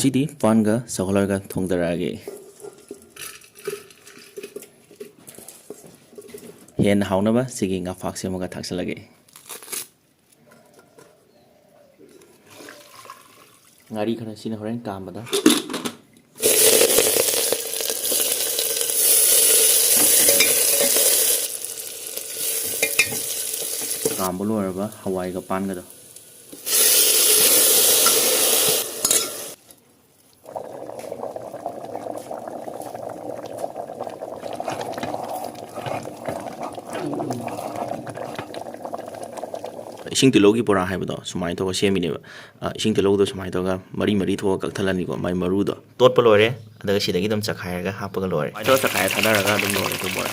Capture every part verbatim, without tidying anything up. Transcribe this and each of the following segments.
ꯁꯤꯗꯤ ꯄꯥꯟꯒ ꯁꯒꯣꯜꯍꯋꯥꯏꯒ ꯊꯣꯡꯗꯔꯛꯑꯒꯦ꯫ ꯍꯦꯟꯅ ꯍꯥꯎꯅꯕ ꯁꯤꯒꯤ ꯉꯥꯐꯥꯛ ꯁꯦꯝꯃꯒ ꯊꯥꯛꯆꯜꯂꯒꯦ꯫ ꯉꯥꯔꯤ ꯈꯔ ꯁꯤꯅ ꯍꯣꯔꯦꯟ ꯀꯥꯝꯕꯗ꯫ ꯀꯥꯝꯕ ꯂꯣꯏꯔꯕ ꯍꯋꯥꯏꯒ ꯄꯥꯟꯒꯗꯣ꯫ ꯏꯁꯤꯡ ꯇꯤꯜꯍꯧꯒꯤ ꯕꯣꯔꯥ ꯍꯥꯏꯕꯗꯣ ꯁꯨꯃꯥꯏꯅ ꯇꯧꯔꯒ ꯁꯦꯝꯃꯤꯅꯦꯕ꯫ ꯑ, ꯏꯁꯤꯡ ꯇꯤꯜꯍꯧꯗꯣ ꯁꯨꯃꯥꯏꯅ ꯇꯧꯔꯒ ꯃꯔꯤ ꯃꯔꯤ ꯊꯣꯛꯑꯒ ꯀꯛꯊꯠꯂꯅꯤꯀꯣ, ꯃꯥꯏ ꯃꯔꯨꯗꯣ꯫ ꯇꯣꯠꯄ ꯂꯣꯏꯔꯦ, ꯑꯗꯨꯒ ꯁꯤꯗꯒꯤ ꯑꯗꯨꯝ ꯆꯈꯥꯏꯔꯒ ꯍꯥꯞꯄꯒ ꯂꯣꯏꯔꯦ꯫ ꯁꯨꯃꯥꯏꯅ ꯇꯧꯔꯒ ꯆꯈꯥꯏꯔ ꯊꯥꯗꯔꯒ ꯑꯗꯨꯝ ꯂꯣꯏꯔꯦ ꯑꯗꯨꯝ ꯕꯣꯔꯥ꯫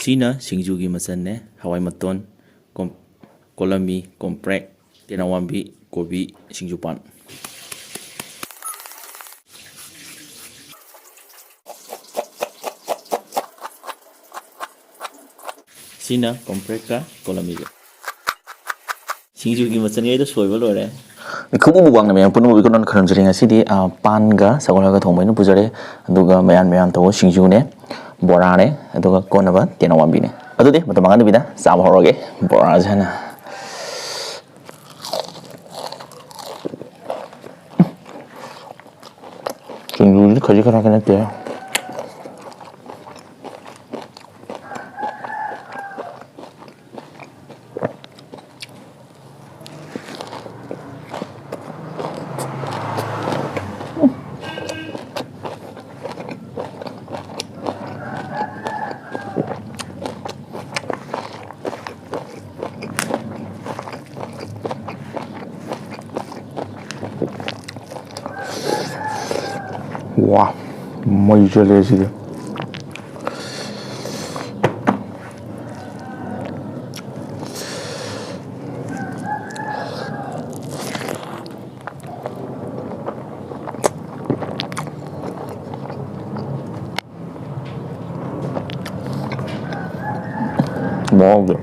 ꯁꯤꯅ ꯁꯤꯡꯖꯨꯒꯤ ꯃꯆꯜꯅꯦ: ꯍꯋꯥꯏ ꯃꯇꯣꯟ, ꯀꯣꯝ-, ꯀꯣꯂꯝꯃꯤ, ꯀꯣꯝꯄ꯭ꯔꯦꯛ, ꯇꯦꯅꯋꯥꯝꯕꯤ, ꯀꯣꯕꯤ, ꯁꯤꯡꯖꯨꯄꯥꯟ꯫ ꯁꯤꯅ ꯀꯣꯝꯄ꯭ꯔꯦꯛꯀ ꯀꯣꯂꯝꯃꯤꯒ꯫ ꯁꯤꯡꯖꯨꯒꯤ ꯃꯆꯜꯈꯩꯗꯣ ꯁꯣꯏꯕ ꯂꯣꯏꯔꯦ꯫ ꯃꯤꯈꯨꯕꯨ ꯃꯨꯛꯕꯥꯡꯅ ꯃꯌꯥꯝ ꯄꯨꯝꯅꯃꯛ ꯏꯈꯨꯔꯥꯜ ꯈꯨꯔꯨꯝꯖꯔꯤ꯫ ꯉꯁꯤꯗꯤ, ꯑ, ꯄꯥꯟꯒ ꯁꯒꯣꯜꯒ ꯊꯣꯡꯕ ꯑꯩꯅ ꯄꯨꯖꯔꯦ꯫ ꯑꯗꯨꯒ ꯃꯌꯥꯟ ꯃꯌꯥꯟ ꯇꯧꯕ ꯁꯤꯡꯖꯨꯅꯦ, ꯕꯣꯔꯥꯅꯦ, ꯑꯗꯨꯒ ꯀꯣꯟꯅꯕ ꯇꯦꯅꯋꯥꯝꯕꯤꯅꯦ꯫ ꯑꯗꯨꯗꯤ ꯃꯇꯝ ꯃꯥꯡꯍꯟꯗꯕꯤꯗ ꯆꯥꯕ ꯍꯧꯔꯒꯦ꯫ ꯕꯣꯔꯥꯁꯦ ꯍꯥꯟꯅ꯫ ꯁꯤꯡꯖꯨꯁꯤꯗꯤ ꯈꯖꯤꯛ ꯈꯔꯥꯛꯀ ꯅꯠꯇꯦ꯫ ꯋꯥ, ꯃꯩ ꯆꯠꯂꯦ ꯁꯤꯗꯤ꯫ ꯃꯍꯥꯎꯗꯣ꯫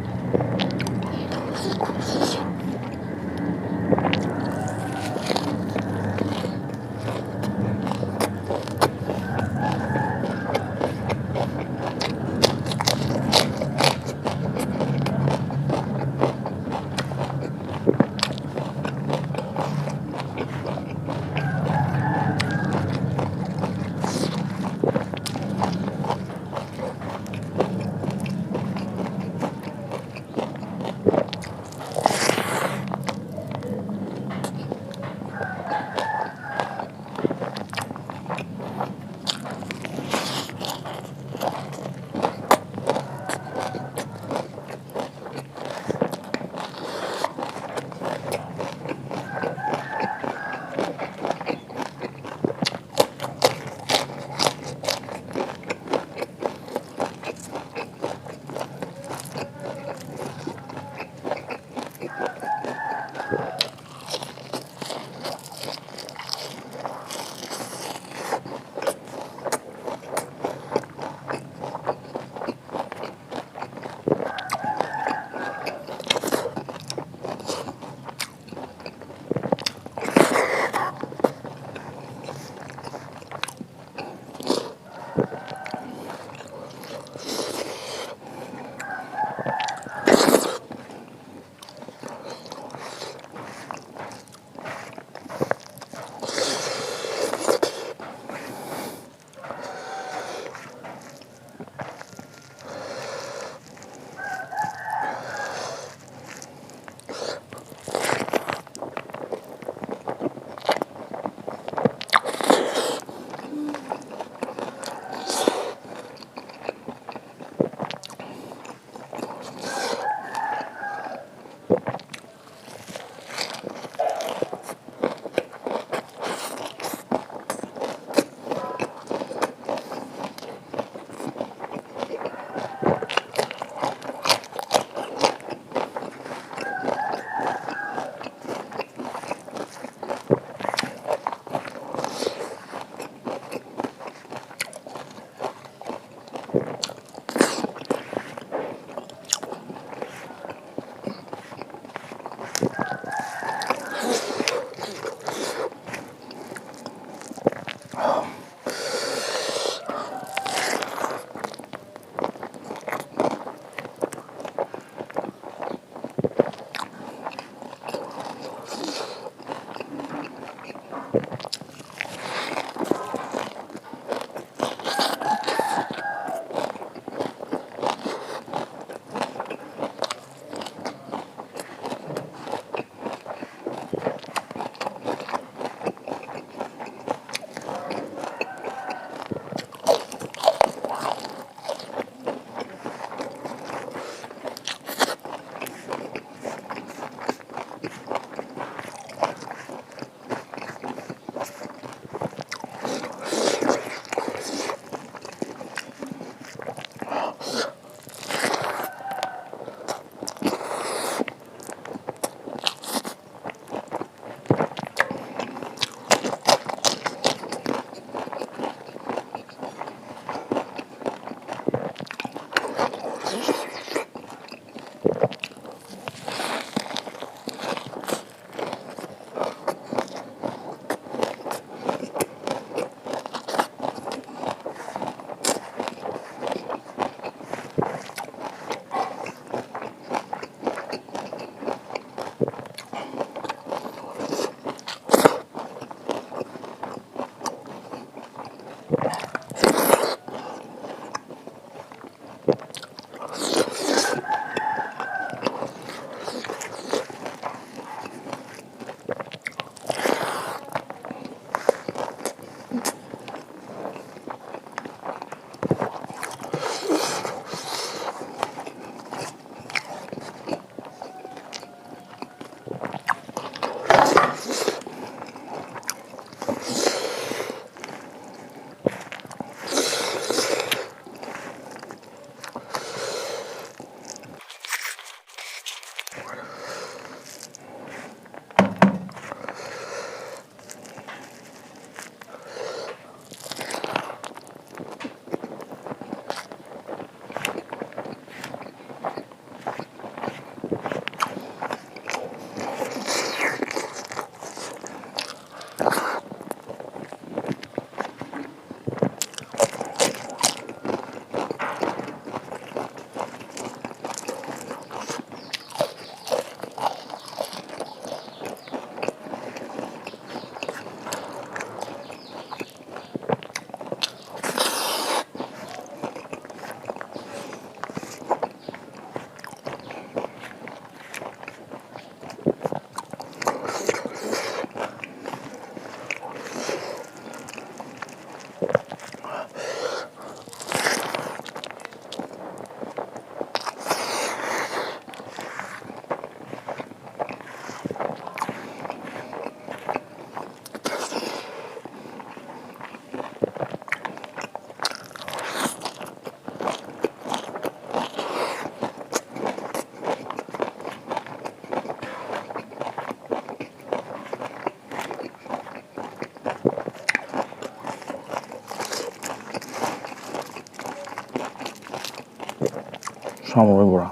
ꯁꯥ ꯃꯔꯣꯏ ꯕꯣꯔꯥ꯫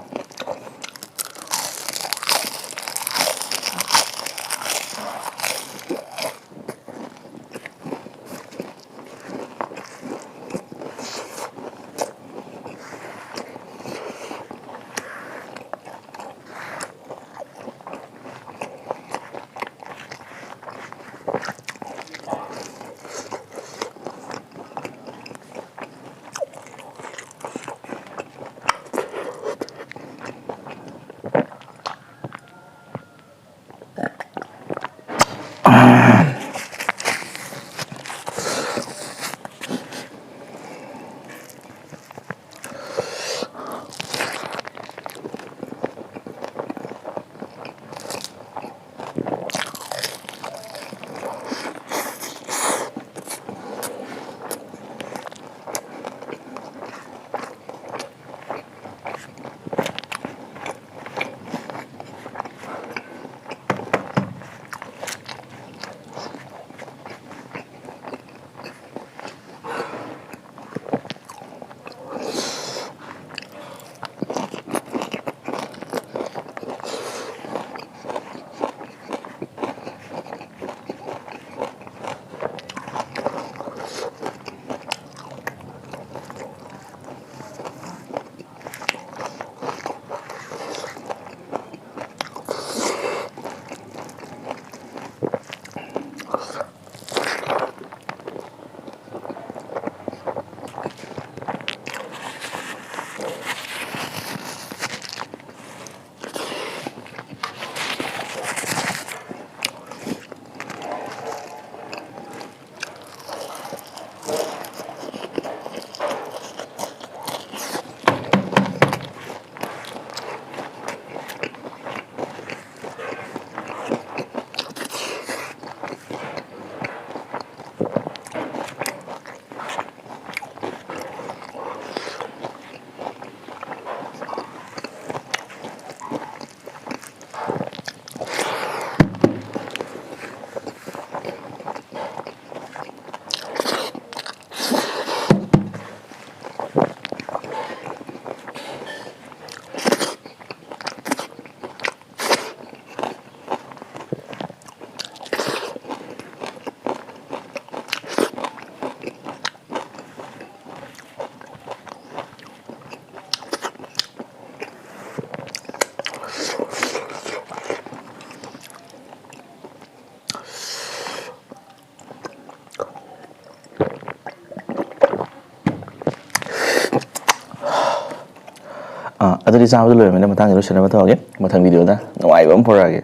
ꯑꯥ, ꯑꯗꯨꯗꯤ ꯆꯥꯕꯗ ꯂꯣꯏꯔꯕꯅꯤꯅ ꯃꯇꯥꯡꯁꯤꯗ ꯂꯣꯏꯁꯤꯟꯅꯕ ꯇꯧꯔꯒꯦ꯫ ꯃꯊꯪ ꯚꯤꯗꯤꯑꯣꯗ ꯅꯨꯡꯉꯥꯏꯕ ꯑꯃ ꯄꯨꯔꯛꯑꯒꯦ꯫